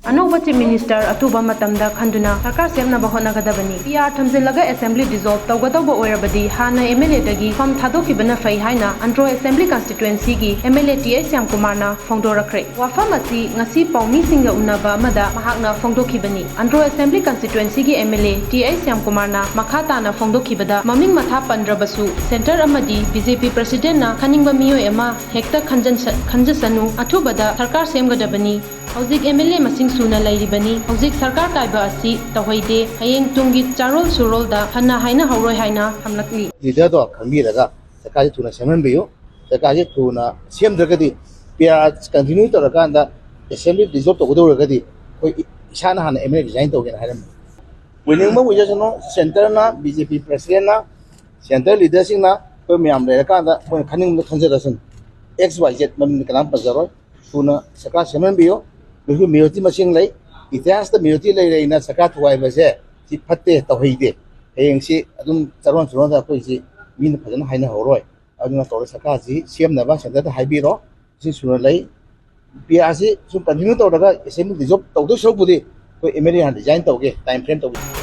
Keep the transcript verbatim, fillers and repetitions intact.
ꯑꯅꯧꯕ Chief Minister ꯑꯊꯨꯕ ꯃꯇꯝꯗ ꯈꯟꯗꯨꯅ ꯁꯔꯀꯥꯔ ꯁꯦꯝꯅꯕ ꯍꯣꯠꯅꯒꯗꯕꯅꯤ꯫ PR ꯊꯝꯖꯤꯜꯂꯒ Assembly dissolve ꯇꯧꯒꯗꯧꯕ ꯑꯣꯏꯔꯕꯗꯤ ꯍꯥꯟꯅ MLA ꯗꯒꯤ ꯐꯝ ꯊꯥꯗꯣꯛꯈꯤꯕꯅ ꯐꯩ ꯍꯥꯏꯅ Andro Assembly Constituency ꯒꯤ MLA T I ꯁ꯭ꯌꯥꯝꯀꯨꯃꯥꯔꯅ ꯐꯣꯡꯗꯣꯔꯛꯈ꯭ꯔꯦ꯫ ꯋꯥꯐꯝ ꯑꯁꯤ ꯉꯁꯤ ꯄꯥꯎꯃꯤꯁꯤꯡꯒ ꯎꯅꯕ ꯑꯃꯗ ꯃꯍꯥꯛꯅ ꯐꯣꯡꯗꯣꯛꯈꯤꯕꯅꯤ꯫ Andro Assembly Constituency ꯒꯤ MLA T I ꯁ꯭ꯌꯥꯝꯀꯨꯃꯥꯔꯅ ꯃꯈꯥ ꯇꯥꯅ ꯐꯣꯡꯗꯣꯛꯈꯤꯕꯗ, ꯃꯃꯤꯡ ꯃꯊꯥ ꯄꯟꯗ꯭ꯔꯕꯁꯨ Centre ꯑꯃꯗꯤ BJP President ꯅ ꯈꯟꯅꯤꯡꯕ ꯃꯤꯑꯣꯏ ꯑꯃ ꯍꯦꯛꯇ ꯈꯟꯖꯟꯁ-, ꯈꯟꯖꯁꯅꯨ, ꯑꯊꯨꯕꯗ ꯁꯔꯀꯥꯔ ꯁꯦꯝꯒꯗꯕꯅꯤ꯫ ꯍꯧꯖꯤꯛ MLA ꯃꯁꯤꯡ ꯁꯨꯅ ꯂꯩꯔꯤꯕꯅꯤ꯫ ꯍꯧꯖꯤꯛ ꯁꯔꯀꯥꯔ ꯀꯥꯏꯕ ꯑꯁꯤ ꯇꯧꯍꯩꯗꯦ꯫ ꯍꯌꯦꯡ ꯇꯨꯡꯒꯤ ꯆꯥꯔꯣꯜ ꯁꯨꯔꯣꯜꯗ ꯍꯟꯅ ꯍꯥꯏꯅꯍꯧꯔꯣꯏ ꯍꯥꯏꯅ ꯊꯝꯂꯛꯂꯤ꯫ Leader ꯗꯣ ꯈꯪꯕꯤꯔꯒ ꯁꯔꯀꯥꯔꯁꯤ ꯊꯨꯅ ꯁꯦꯝꯍꯟꯕꯤꯌꯨ꯫ ꯁꯔꯀꯥꯔꯁꯤ ꯊꯨꯅ ꯁꯦꯝꯗ꯭ꯔꯒꯗꯤ, PR continue ꯇꯧꯔꯀꯥꯟꯗ Assembly dissolve ꯇꯧꯒꯗꯧꯔꯒꯗꯤ ꯑꯩꯈꯣꯏ ꯏꯁꯥꯅ ꯍꯥꯟꯅ MLA resign ꯇꯧꯒꯦꯅ ꯍꯥꯏꯔꯝꯃꯤ꯫ ꯑꯣꯏꯅꯤꯡꯕ ꯑꯣꯏꯖꯁꯅꯨ, Centre ꯅ, BJP President ꯅ, Centre leader ꯁꯤꯡꯅ ꯑꯩꯈꯣꯏ ꯃꯌꯥꯝ ꯂꯩꯔꯀꯥꯟꯗ ꯑꯩꯈꯣꯏꯅ ꯈꯟꯅꯤꯡꯕꯗ ꯈꯟꯖꯔꯁꯅꯨ꯫ X Y Z ꯃꯃꯤꯡꯗꯤ ꯀꯅꯥꯝ ꯄꯟꯖꯔꯣꯏ꯫ ꯊꯨꯅ ꯁꯔꯀꯥꯔ ꯁꯦꯝꯍꯟꯕꯤꯌꯨ꯫ ꯑꯗꯨꯁꯨ majority ꯃꯁꯤꯡ ꯂꯩ꯫ ꯏꯇꯤꯍꯥꯁꯇ majority ꯂꯩ ꯂꯩꯅ ꯁꯔꯀꯥꯔ ꯊꯨꯒꯥꯏꯕꯁꯦ ꯁꯤ ꯐꯠꯇꯦ, ꯇꯧꯍꯩꯗꯦ꯫ ꯍꯌꯦꯡꯁꯤ ꯑꯗꯨꯝ ꯆꯥꯔꯣꯟ ꯁꯨꯔꯣꯟꯗ ꯑꯩꯈꯣꯏꯁꯤ ꯃꯤꯅ ꯐꯖꯅ ꯍꯥꯏꯅꯍꯧꯔꯣꯏ꯫ ꯑꯗꯨꯅ ꯀꯧꯔ ꯁꯔꯀꯥꯔꯁꯤ ꯁꯦꯝꯅꯕ Centre ꯗ ꯍꯥꯏꯕꯤꯔꯣ꯫ ꯁꯤ ꯁꯨꯅ ꯂꯩ꯫ PR ꯁꯤ ꯁꯨꯝ continue ꯇꯧꯔꯒ Assembly dissolve ꯇꯧꯗꯣꯏ ꯁꯔꯨꯛꯄꯨꯗꯤ ꯑꯩꯈꯣꯏ MLA ꯍꯥꯟꯅ resign ꯇꯧꯒꯦ, time frame ꯇꯧꯒꯦ꯫